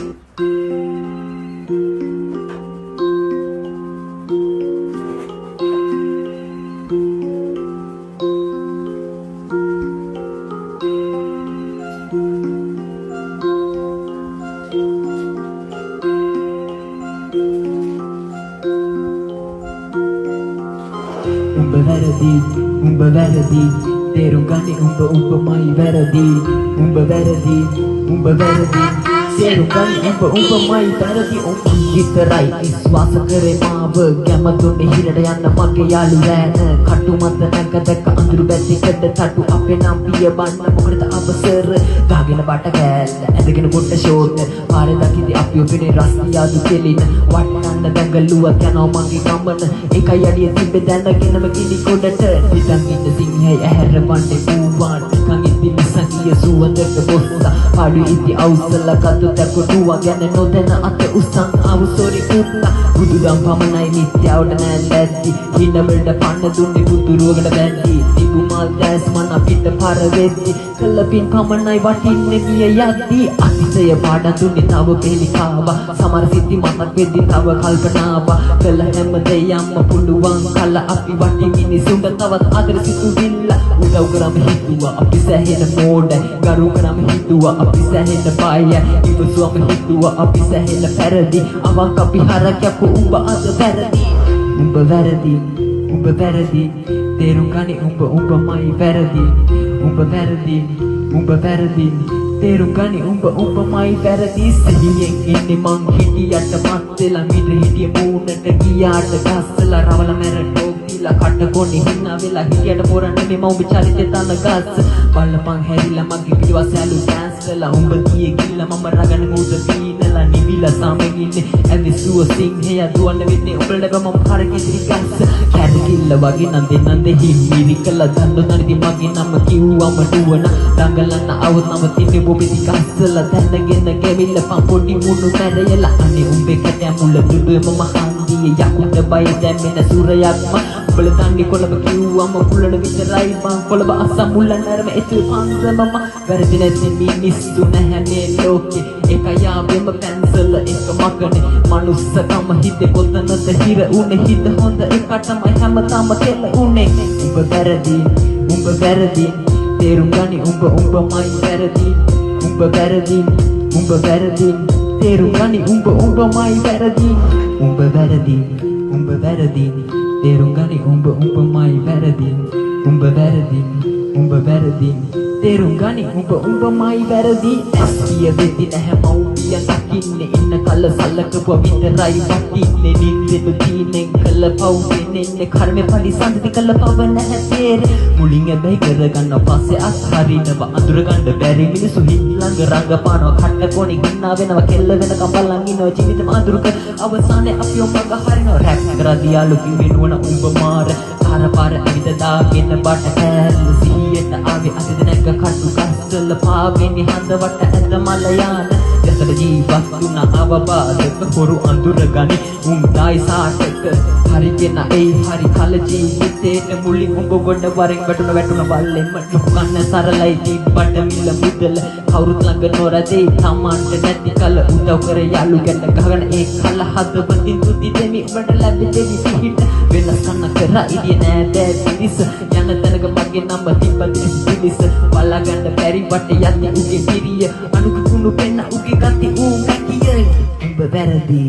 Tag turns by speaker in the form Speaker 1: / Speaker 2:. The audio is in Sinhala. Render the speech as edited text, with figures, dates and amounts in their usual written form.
Speaker 1: උඹ වැරදි, උඹ වැරදි, තේරුම් ගනි උඹ උඹමයි වැරදි. උඹ වැරදි, උඹ වැරදි, තේරුම් ගනි උඹ උඹමයි වැරදි. උඹ විතරයි විශ්වාස කරේ මාව, ගැම දුන්නේ හිරට යන්න මගේ යාළු රෑන. කටු මත නැග දැක්ක අඳුරු බැතිකඩ තටු අපේ නම් පිය බන්න මොකටද අවසර. ගහගෙන බට කෑල්ල ඇදගෙන කොට ෂෝට් පාරේ දකිද්දි අපි ඔපිනේ රස්තියාදු කෙලින වටන්න දඟලුවත් යනවා මගේ ගමන. එකයි අඩිය තිබ්බේ දැනගෙනම ගිනි ගොඩට. හිතන් ඉන්න සිංහයි ඇහැර වන්නේ ඌවා නිකන් ඉද්දි නිසංගිය සුවඳට බොස්සා පාඩු ඉද්දි අවුස්සලා කතු තැකොටුවා ගැන නොදැන අත උස්සන් අවුසෝරි පුත්තා. බුදුදම් පමණයි මිත්‍යාවට නෑ ලැද්දි, හින වලට පන්න දුන්නේ බුදුරුවකට බැද්දි. තිබු මල් දැස් මන අපිට පර වෙද්දි කළ පින් පමණයි වටින්නේ මිය යද්දි. අතිශය පාඩම් දුන්නේ තව පෙලිකාවා, සමහර සිද්ධි මතක් වෙද්දි තව කල්පනාවා. කළ හැම දෙයක්ම පුළුවන් කල අපි වටි මිනිසුන්ට තවත් ආදර සිතුවිල්ල. උදව් කරාම හිතුවා අපි සැහෙන මෝඩ, ගරු කරාම හිතුවා අපි සැහෙන බය, ඉවසුවම හිතුවා අපි සැහෙන පැරදි. අවංක අපි හරක් යකෝ උඹ අද වැරදි. උඹ වැරදි, උඹ වැරදි, තේරුම් ගනි උඹ උඹමයි වැරදි. උඹ වැරදි, උඹ වැරදි, තේරුම් ගනි උඹ උඹමයි වැරදි. සිහියෙන් ඉන්නේ මං හිටියට මත් වෙලා මිට හිටිය මූණට ගියාට ගස්සලා රවල මැර ටෝක් දීලා කට කොනේ හිනා වෙලා හිටියට පොර නෙමෙයි මම උඹ චරිතේ තන ගස්ස. බලපන් හැරිලා මගේ පිටිපස්ස ඇලු ඩෑන්ස් කළා. උඹ ගියේ ගිල්ල මම රගන මූද පීනලා නිවිලා සාමෙන් ඉන්නේ ඇවිස්සුව සිංහයා දුවන්න වෙන්නේ උඹලට මම හරක ඉදිරි ගස්ස. කැරකිල්ල වගේ නන්දේ නන්දේ හිමිරි කළා දන්නෝ දනිදි මගේ නම කිව්වම නුවණ දඟලන්න આવොත් නවතින්නේ ඔබ පිටි ගස්සලා දැනගෙන ගෙවිල්ල පම් පොඩි මුණු මැරයලා. අනේ උඹේ කැටය මුල දුඩුවේ මම හන්දියේ යකුන්ට බය දැම්මෙන සුරයක්ම. උඹල දන්නේ කොළඹ කිව්වම කුලන විතරයි බං, කොළඹ අස්සා මුල නරම එතුල් පන්සම මම. වැරදි නැති මිනිස්සු නැහැ මේ ලෝකේ, එක යාවෙම පැන්සල එක මකනේ. මනුස්සකම හිතේ කොතනද හිර උනේ, හිත හොඳ එකටමයි හැමදාම කෙල උනේ. උඹ වැරදි, උඹ වැරදි, තේරුම් ගනි උඹ උඹමයි වැරදි. උඹ වැරදි, උඹ වැරදි, තේරුම් ගනි උඹ උඹමයි වැරදි. උඹ වැරදි, උඹ වැරදි, තේරුම් ගනි උඹ උඹමයි වැරදි. උඹ වැරදි, උඹ වැරදි, තේරුම් ගනි උඹ උඹමයි වැරදි. ඇස් පිය වෙද්දි නැහැ මව්පියන් දකින්නේ, ඉන්න කල සලකපුවා විතරයි වටින්නේ. නින්දෙනු තීනෙන් කළ පව් වෙන්නේ කර්මෙ පරිසන්දති කළ පව නැහැ තේරෙ. මුලින් හැබැයි කරගන්න පස්සේ අත්හරිනවා, අඳුරගන්න බැරි මිනිස්සු හිත් ළඟ රඟපානවා. කට්ට කොනේ ගින්නා වෙනවා කෙල්ල වෙනකම් බලන් ඉන්නවා ජීවිතේම අඳුරු කර අවසානයේ අපිව මග හරිනවා. රැප් කරද්දී යාළු කිව්වේ නුවණ උඹ මාර පාර පාර ඇවිද දාගෙන බට කෑල්ල සිහියට ආවේ අතිද නැග කටු ගස්සල පාවෙන්නේ හඳ වට ඇද මල යාන. යසට ජීවත් වුණා අවබාධක හොරු අඳුර ගනි උන් දායි සාටක හරිගෙන ඒ හරි කල ජීවිතේට මුලින් උඹ ගොඩ වරෙන් වැටුණ වැටුණ බල්ලෙම ලොකු කන්න සරලයි තිබ්බට මිල මුදල කවුරුත් ළඟ නොරදේ තමන්ට නැති කල උදව් කර යාළු ගැන ගහගෙන ඒ කල හදවතින් තුති දෙමි උඹට ලැබෙ දෙවි පිහිට. වෙනස් කන්න කරා ඉදිය නෑ බෑ පිරිස යන තැනක මගේ නම තිබ්බ පිරිස බලා ගන්න බැරි වට යති උගේ පිරිය අනුක කුණු පෙන්න උගේ ගති ඌ මැකිය. උඹ වැරදි.